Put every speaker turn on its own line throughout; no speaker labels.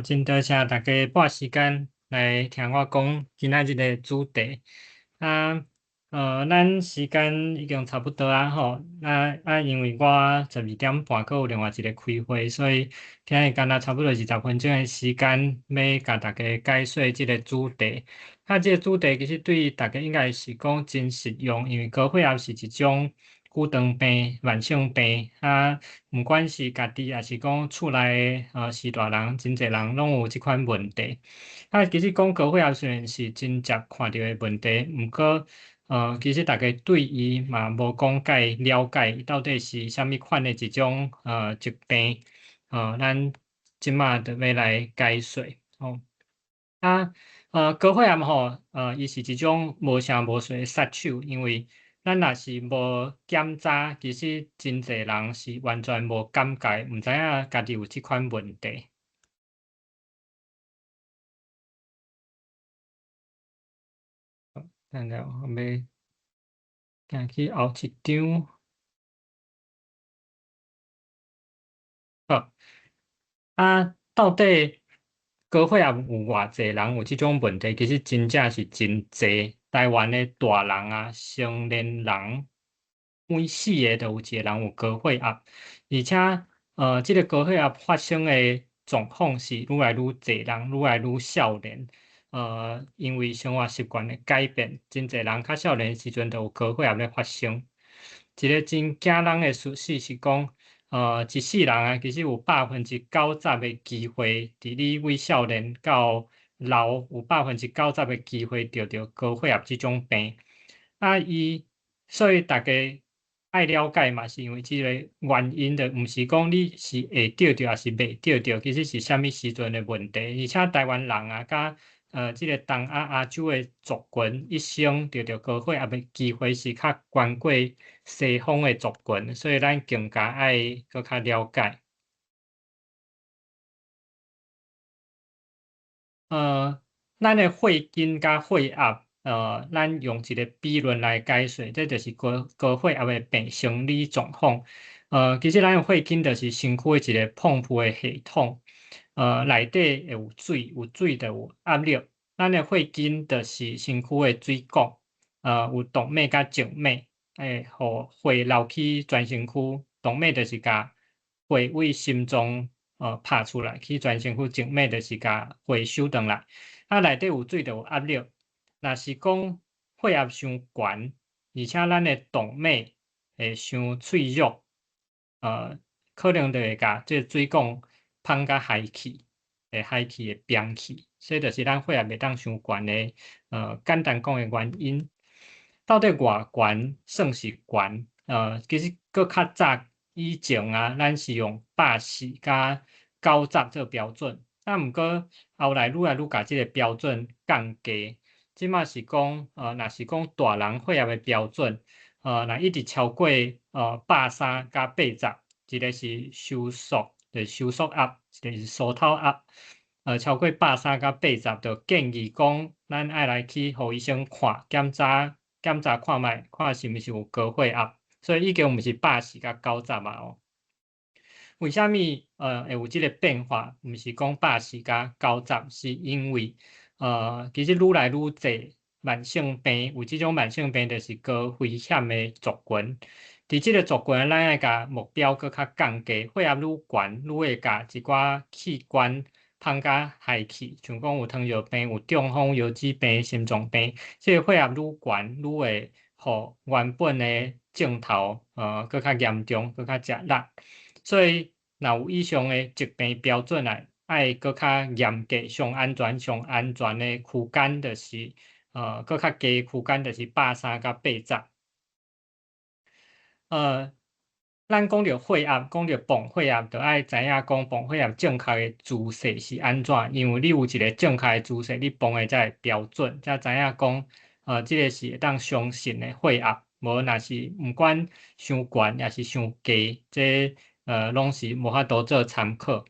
真多謝大家撥時間來聽我講今仔日的主題。啊，咱時間已經差不多啊吼。啊啊，因為我12點半閣有另外一個開會，所以今日干焦差不多20分鐘的時間，欲共大家解說這个主題。啊，這个主題其實對大家應該是講真實用，因為高血壓是一種久長病、慢性病。啊，毋管是家己，抑是講厝內序大人，真濟人攏有這款問題。啊，其實講高血壓雖然是真常看著的問題，毋過其實大家對伊嘛無講介了解，伊到底是啥物款的一種疾病。咱這馬就欲來解說吼。啊，高血壓吼，伊是一種無聲無息的殺手，因為咱若是無檢查，其實真濟人是完全無感覺，毋知影家己有這款問題。等下我欲行去後一張。好，啊，到底高血壓有偌濟人有這種問題？其實真正是真濟。台灣的大人啊，成年人每四个就有一个人有高血壓，而且，這个高血壓發生的狀況是愈來愈濟人，愈來愈少年。因為生活習慣的改變，真濟人較少年的時陣就有高血壓咧發生。一个真驚人的事實是講，一世人啊，其實有90%的機會，佇你為少年到老，有90%的機會著著高血壓這種病。啊，伊所以大家愛了解嘛，是因為這个原因，就毋是講你是會著著，抑是袂著著，其實是啥物時陣的問題。而且台灣人啊，佮這个東亞亞洲的族群，一生著著高血壓的機會是較懸過西方的族群，所以咱更加愛閣較了解。咱的血筋佮血壓，咱用一个比論來解說，這就是高血壓的病生理狀況。其實咱的血筋就是身軀的一个泵浦的系統。內底會有水，有水就有壓力。咱的血筋就是身軀的水管，有動脈佮靜脈，會予血流去全身軀。動脈就是共血為心臟拍出來去全身軀，靜脈就是共血收轉來。啊，內底有水就有壓力。若是講血壓傷懸，而且咱的動脈會傷脆弱，可能就會共這个水管膨甲害去，會害去會崩去，所以就是咱血壓袂當傷懸的，簡單講的原因。到底偌懸算是懸？其實閣較早以前啊，咱是用140佮90做標準，啊，毋過後來愈來愈共這个標準降低。這馬是講，若是講大人血壓的標準，若一直超過130佮80，一个是收縮，就是收縮壓，一个是舒透壓，超過130佮80，就建議講，咱愛來去予醫生看檢查，檢查看覓，看是毋是有高血壓。所以已經毋是140佮90啊哦。為啥物會有這个變化？毋是講140佮90，是因為其實愈來愈濟慢性病，有這種慢性病就是高危險的族群。佇這个族群，咱愛共目標閣較降低，血壓愈懸，愈會共一寡器官膨甲害去，像講有糖尿病、有中風、腰子病、心臟病，這个血壓愈懸，愈會予原本的症頭閣較嚴重，閣較食力。所以，若有以上的疾病標準來，愛閣較嚴格、上安全、上安全的區間，就是閣較低區間，就是130佮80。咱講著血壓，講著磅血壓，就愛知影講磅血壓正確的姿勢是按怎，因為你有一个正確的姿勢，你磅的才會標準，才知影講，這个是會當相信的血壓。無若是毋管傷懸抑是傷低，這攏是無法度做參考。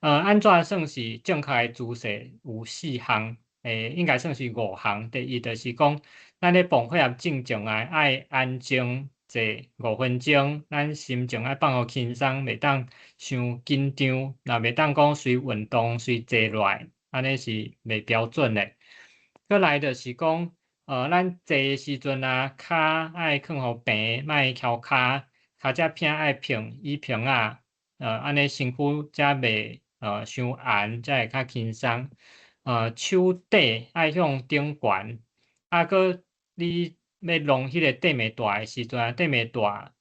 按怎算是正確的姿勢？有四項，應該算是五項。第一就是講，咱咧磅血壓進前啊，愛安靜。坐五分鐘，咱心情愛放予輕鬆，袂當傷緊張，若袂當講隨運動隨坐落來，按呢是袂標準的。閣來就是講，咱坐的時陣啊，跤愛囥予平，莫翹跤，跤脊骿愛平椅平仔，按呢身軀才袂傷絚，才會較輕鬆。手底愛向頂懸，啊，閣你欲弄彼個帶脈帶的時陣啊，帶脈帶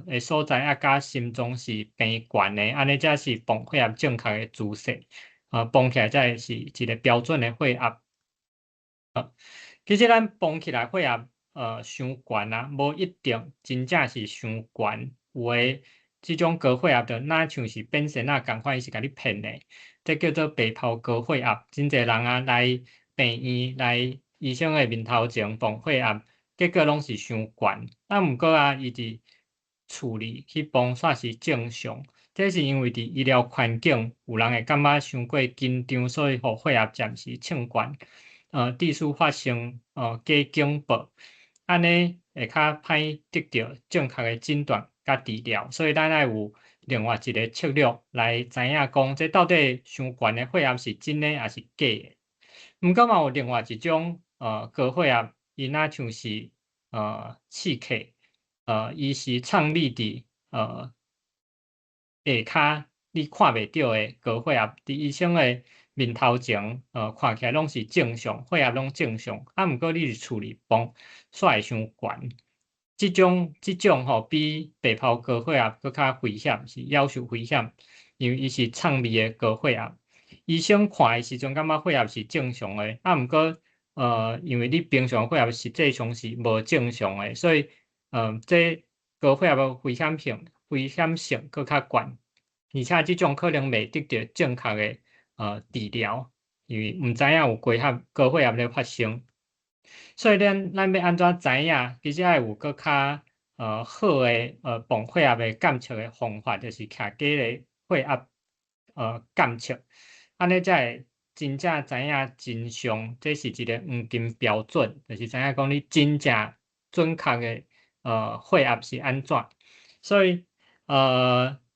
的所在愛佮心臟是平懸的，按呢才是磅血壓正確的姿勢，磅起來才會是一個標準的血壓。其實咱磅起來血壓傷懸啊，無一定真正是傷懸，有的這種高血壓就若像是變仙仔仝款，伊是共你騙的，這叫做白袍高血壓。真濟人啊來病院來醫生的面頭前磅血壓，結果攏是傷懸。啊，毋過啊，伊佇厝裡去磅煞是正常。這是因為佇醫療環境有人會感覺傷過緊張，所以予血壓暫時衝懸。致使發生假警報，按呢會較歹得著正確的診斷佮治療。所以咱愛有另外一個策略來知影講，這到底傷懸的血壓是真的抑是假的。毋過嘛有另外一種高血壓，伊若像是刺客，伊是藏匿佇下跤你看袂著的高血壓，佇醫生的面頭前，看起來攏是正常，血壓攏正常，啊，毋過你佇厝裡磅，煞會傷懸。這種吼比白袍高血壓閣較危險，是夭壽危險，因為伊是藏匿的高血壓。醫生看的時陣感覺血壓是正常的，啊，毋過，因為你平常血壓實際上是無正常的，所以，這高血壓的危險性閣較懸，而且這種可能袂得著正確的治療，因為毋知影有高血壓咧發生。所以咱欲按怎知影？其實愛有閣較好的磅血壓的監測的方法，就是徛家的血壓監測，按呢才會真正知影真相。這是一個黃金標準，就是知影講你真正準確的血壓是按怎。所以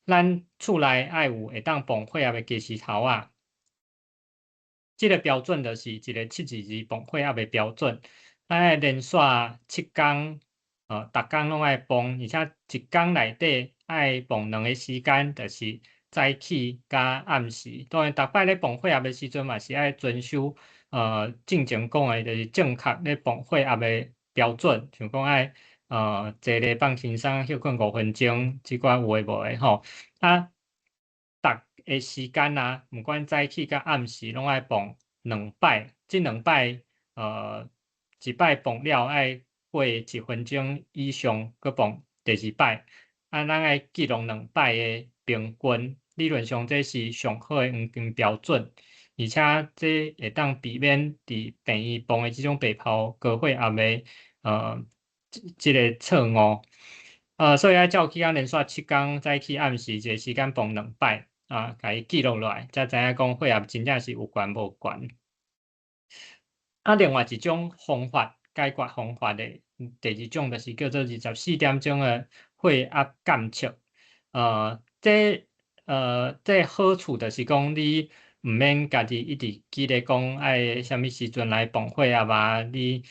咱厝內愛有會當磅血壓的計時頭仔。這個標準就是一個722磅血壓的標準，咱愛連續7工，逐工攏愛磅，而且一工內底愛磅兩個時間，就是早起佮暗時。當然，逐擺咧磅血壓的時陣嘛是愛遵守進前講的，就是正確咧磅血壓的標準，像講愛坐咧放輕鬆，歇睏五分鐘，這寡有的無的吼。啊，逐个時間啊，毋管早起佮暗時，攏愛磅兩擺。這兩擺，一擺磅了愛過一分鐘以上，閣磅第二擺。啊，咱愛記錄兩擺的平均，理論上這是上好的黃金標準，而且這會當避免佇病院磅的這種白袍高血壓的這個錯誤。所以愛照起工連續7工，早起暗時一個時間磅兩擺。啊，共伊記錄落來，才知影講血壓真正是有懸無懸。啊，另外一種方法解決方法的第二種，就是叫做24點鐘的血壓監測。這好處就是講，你毋免家己一直記咧講愛啥物時陣來磅血壓啊，你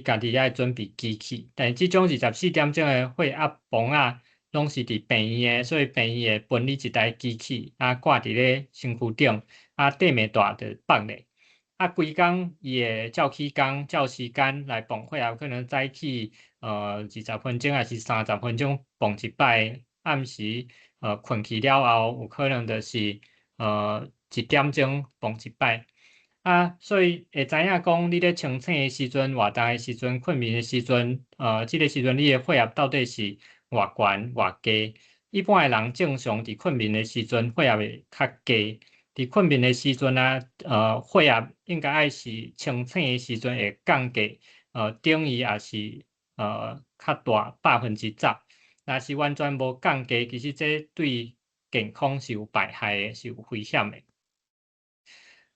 家己愛準備機器。但是這種24點鐘的血壓磅仔，攏是佇病院的，所以病院會分你一台機器，啊掛佇咧身軀頂，啊帶脈帶就放咧。啊，規工伊會照起工、照時間來磅血壓，可能早起20分鐘抑是30分鐘磅一擺，暗時睏去了後，有可能就是1點鐘磅一擺。啊，所以會知影講你咧清醒的時陣、活動的時陣、睏眠的時陣，這個時陣你的血壓到底是偌懸偌低？一般的人正常佇睏眠的時陣，血壓會較低。佇睏眠的時陣啊，血壓應該愛是清醒的時陣會降低，等於也是較大10%。若是完全無降低，其實這對健康是有敗害的，是有危險的。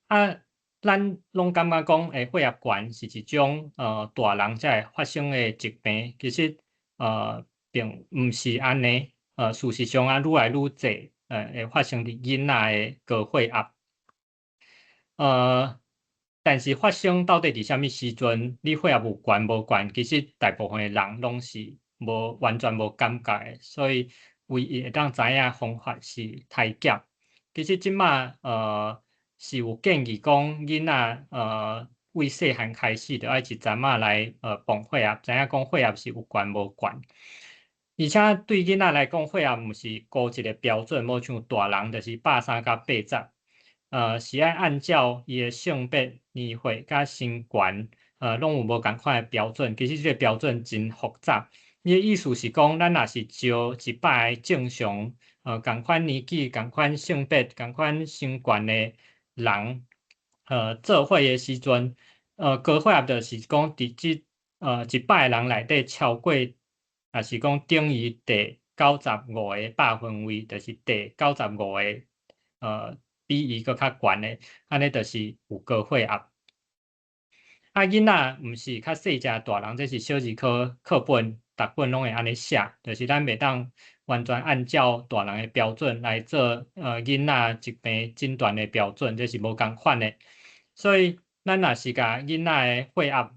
啊，咱攏感覺講，血壓懸是一種大人才會發生的疾病，其實並毋是按呢。事實上啊，愈來愈濟，會發生佇囡仔的高血壓。但是發生到底佇啥物時陣，你血壓有懸無懸，其實大部分的人攏是無完全無感覺的，所以唯一會當知影方法是體檢。其實這馬是有建議講，囡仔為細漢開始就愛一陣仔來磅血壓，知影講血壓是有懸無懸。而且對囡仔來講，血壓毋是孤一個標準，無像大人就是130佮80，是愛按照伊的性別、年歲佮身懸，攏有無仝款的標準。其實這個標準真複雜。伊的意思是講，咱若是招100個正常，仝款年紀、仝款性別、仝款身懸的人，做伙的時陣，高血壓就是講佇這100個人內底超過，若是講等於第九十五個百分位，就是第九十五個，比伊閣較懸的，按呢就是有高血壓。啊，囡仔毋是較細隻大人，這是小兒科課本，逐本攏會按呢寫，就是咱袂當完全按照大人的標準來做，囡仔疾病診斷的標準，這是無仝款的。所以，咱若是共囡仔的血壓，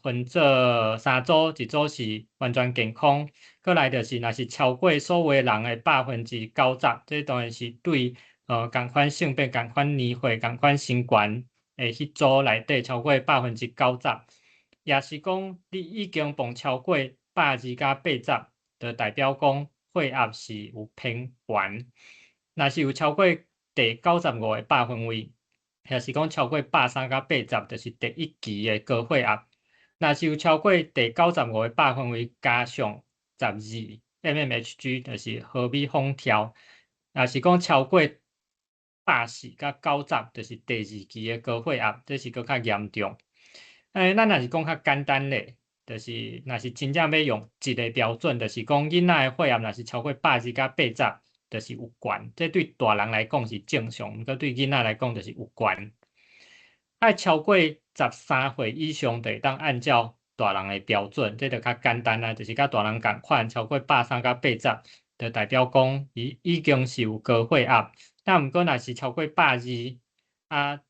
分做三組，一組是完全健康，閣來就是若是超過所有人的90%，這當然是對，仝款性別、仝款年歲、仝款身懸的彼組內底超過90%，也是講你已經磅超過120佮80，就代表講血壓是有偏懸。若是有超過第九十五個百分位，也是講超過130佮80，就是第一期的高血壓。若是有超過第九十五個百分位加上12 mmHg，就是毫米汞柱。若是講超過140佮90，就是第二期的高血壓，這是閣較嚴重。咱若是講較簡單咧，就是若是真正欲用一個標準，就是講囡仔的血壓若是超過120佮80，就是有懸。這對大人來講是正常，毋過對囡仔來講就是有懸。愛超過13歲以上，就會當按照大人的標準，這就較簡單啦，就是佮大人仝款，超過130佮80，就代表講伊已經是有高血壓。但毋過若是超過120，啊，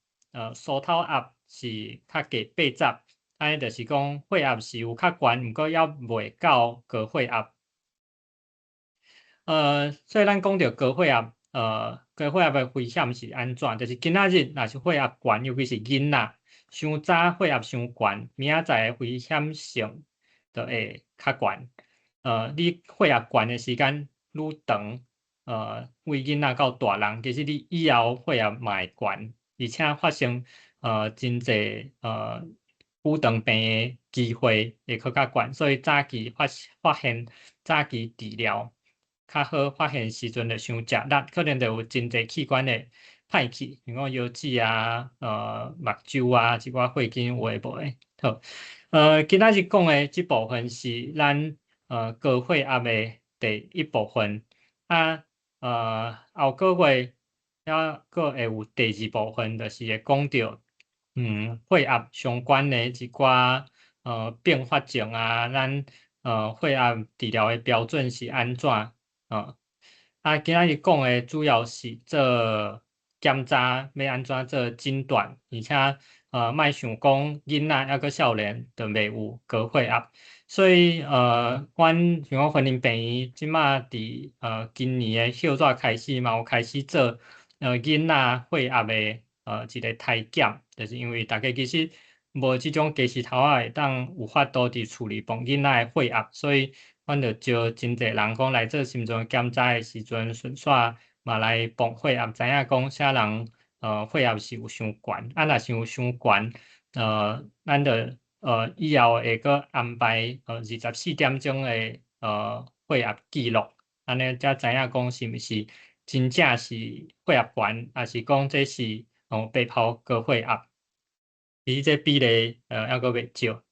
梳頭壓是較低八十，按呢就是講血壓是有較懸，毋過猶袂到高血壓。所以咱講著高血壓，高血壓的危險是按怎？就是今仔日若是血壓懸，尤其是囡仔，傷早血壓傷懸，明仔載的危險性就會較懸。你血壓懸的時間愈長，為囡仔到大人，其實你以後血壓嘛會懸，而且發生真濟久長病的機會會閣較懸，所以早期發現、早期治療較好，發現時陣就傷食力，可能就有真濟器官會歹去，像講腰子啊、目睭啊，一寡血管有的無的。好，今仔日講的這部分是咱高血壓的第一部分，啊，後個月猶閣會有第二部分，就是會講著血壓相關的一寡併發症啊，咱血壓治療的標準是按怎？啊，今仔日講的主要是做檢查，欲按怎做診斷，而且莫想講囡仔猶閣少年就袂有高血壓，所以阮像講雲林病院這馬佇今年的歇熱開始嘛有開始做囡仔血壓的一個體檢，就是因為大家其實無這種家私頭仔會當有法度佇厝裡磅囡仔的血壓，所以阮就招真濟人講來做心臟檢查的時陣，順紲嘛來磅血壓，知影講啥人血壓是有傷懸，啊若是有傷懸，咱就以後會閣安排24點鐘的血壓記錄，按呢才知影講是毋是真正是血壓懸，抑是講這是白袍高血壓。其實這比例猶閣袂少。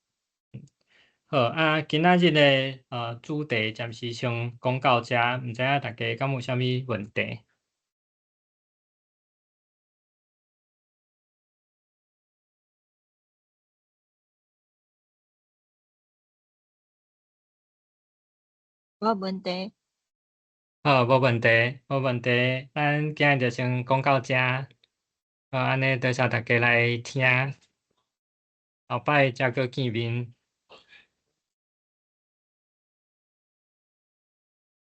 好，啊，今仔日的主題暫時先講到遮，毋知影大家敢有啥物問題？
無問題。
好，無問題，無問題。咱今日就先講到遮。好，按呢多謝大家來聽，後擺才閣見面。